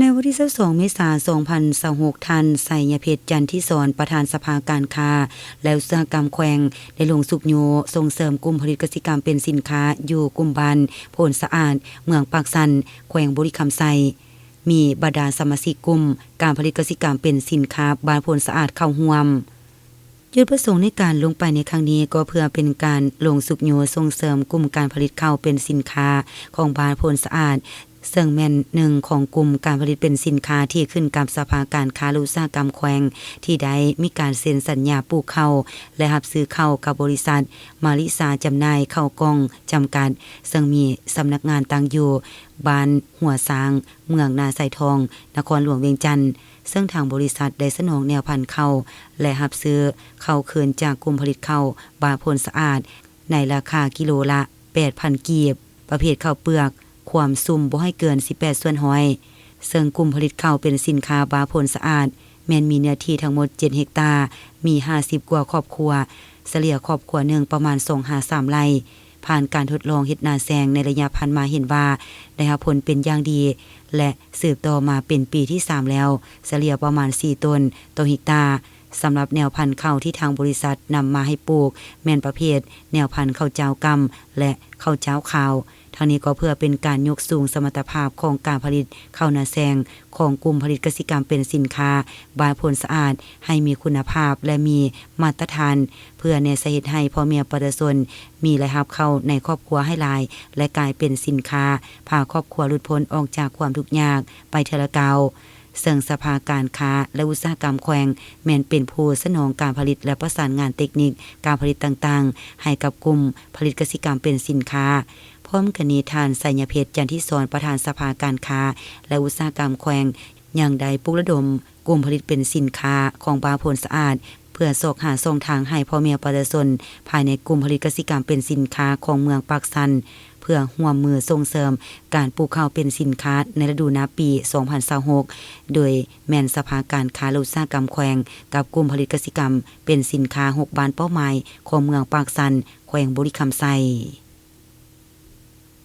ໃນວັນທີຊາວສອງ ເມສາ ສອງພັນຊາວຫົກ, ທ່ານ ໄຊຍະເພັດ ຈັນທິສອນ ປະທານສະພາການຄ້າ ແລະ ອຸດສາຫະກຳແຂວງ ໄດ້ລົງຊຸກຍູ້ສົ່ງເສີມກຸ່ມຜະລິດກະສິກຳເປັນສິນຄ້າ ຢູ່ກຸ່ມບ້ານໂພນສະອາດ ເມືອງປາກຊັນ ແຂວງບໍລິຄຳໄຊ, ມີບັນດາສະມາຊິກກຸ່ມການຜະລິດກະສິກຳເປັນສິນຄ້າບ້ານໂພນສະອາດເຂົ້າຮ່ວມ. ຈຸດປະສົງໃນການລົງໄປໃນຄັ້ງນີ້ ກໍເພື່ອເປັນການລົງຊຸກຍູ້ສົ່ງເສີມກຸ່ມການຜະລິດເຂົ້າເປັນສິນຄ້າຂອງບ້ານໂພນສະອາດ, ເຊິ່ງແມ່ນໜຶ່ງຂອງກຸ່ມການຜະລິດເປັນສິນຄ້າທີ່ຂຶ້ນກັບສະພາການຄ້າ ແລະ ອຸດສາຫະກຳແຂວງ ທີ່ໄດ້ມີການເຊັນສັນຍາປູກເຂົ້າ ແລະ ຮັບຊື້ເຂົ້າກັບບໍລິສັດມາລິຊາຈຳໜ່າຍເຂົ້າກ່ອງຈຳກັດ, ເຊິ່ງມີສຳນັກງານຕັ້ງຢູ່ບ້ານຫົວຊ້າງ, ເມືອງນາຊາຍທອງ, ນະຄອນຫຼວງວຽງຈັນ. ເຊິ່ງທາງບໍລິສັດໄດ້ສະໜອງແນວພັນເຂົ້າ ແລະ ຮັບຊື້ເຂົ້າຄືນຈາກກຸ່ມຜະລິດເຂົ້າບ້ານໂພນສະອາດ ໃນລາຄາກິໂລລະແປດພັນກີບ, ປະເພດເຂົ້າເປືອກ, ຄວາມຊຸ່ມບໍ່ໃຫ້ເກີນສິບແປດສ່ວນຮ້ອຍ. ເຊິ່ງກຸ່ມຜະລິດເຂົ້າເປັນສິນຄ້າບ້ານໂພນສະອາດ ແມ່ນມີເນື້ອທີ່ທັງໝົດເຈັດເຮັກຕາ, ມີຫ້າສິບກວ່າຄອບຄົວ, ສະເລ່ຍຄອບຄົວໜຶ່ງປະມານສອງຫາສາມໄຮ່. ຜ່ານການທົດລອງເຮັດນາແຊງໃນໄລຍະຜ່ານມາເຫັນວ່າ ໄດ້ຮັບຜົນເປັນຢ່າງດີ ແລະ ສືບຕໍ່ມາເປັນປີທີສາມແລ້ວ, ສະເລ່ຍປະມານສີ່ໂຕນຕໍ່ເຮັກຕາ. ສຳລັບແນວພັນເຂົ້າທີ່ທາງບໍລິສັດນຳມາໃຫ້ປູກ ແມ່ນປະເພດແນວພັນເຂົ້າຈ້າວກຳ ແລະ ເຂົ້າຈ້າວຂາວ. ທັງນີ້ກໍເພື່ອເປັນການຍົກສູງສະມັດຕະພາບຂອງການຜະລິດເຂົ້ານາແຊງຂອງກຸ່ມຜະລິດກະສິກຳເປັນສິນຄ້າບ້ານໂພນສະອາດ ໃຫ້ມີຄຸນນະພາບ ແລະ ມີມາດຕະຖານ, ເພື່ອແນໃສ່ເຮັດໃຫ້ພໍ່ແມ່ປະຊາຊົນມີລາຍຮັບເຂົ້າໃນຄອບຄົວໃຫ້ຫຼາຍ ແລະ ກາຍເປັນສິນຄ້າພາຄອບຄົວຫຼຸດພົ້ນອອກຈາກຄວາມທຸກຍາກໄປເທື່ອລະກ້າວ. ເຊິ່ງສະພາການຄ້າ ແລະ ອຸດສາຫະກຳແຂວງ ແມ່ນເປັນຜູ້ສະໜອງການຜະລິດ ແລະ ປະສານງານເຕັກນິກການຜະລິດຕ່າງໆ ໃຫ້ກັບກຸ່ມຜະລິດກະສິກຳເປັນສິນຄ້າ. ພ້ອມກັນນີ້, ທ່ານ ໄຊຍະເພັດ ຈັນທິສອນ ປະທານສະພາການຄ້າ ແລະ ອຸດສາຫະກຳແຂວງ ຍັງໄດ້ປຸກລະດົມກຸ່ມຜະລິດເປັນສິນຄ້າຂອງບ້ານໂພນສະອາດ ເພື່ອຊອກຫາຊ່ອງທາງໃຫ້ພໍ່ແມ່ປະຊາຊົນພາຍໃນກຸ່ມຜະລິດກະສິກຳເປັນສິນຄ້າຂອງເມືອງປາກຊັນ ເພື່ອຮ່ວມມືສົ່ງເສີມການປູກເຂົ້າເປັນສິນຄ້າໃນລະດູນາປີສອງພັນຊາວຫົກ ໂດຍແມ່ນສະພາການຄ້າ ແລະ ອຸດສາຫະກຳແຂວງ ກັບກຸ່ມຜະລິດກະສິກຳເປັນສິນຄ້າຫົກບ້ານເປົ້າໝາຍຂອງເມືອງປາກຊັນ ແຂວງບໍລິຄຳໄຊ.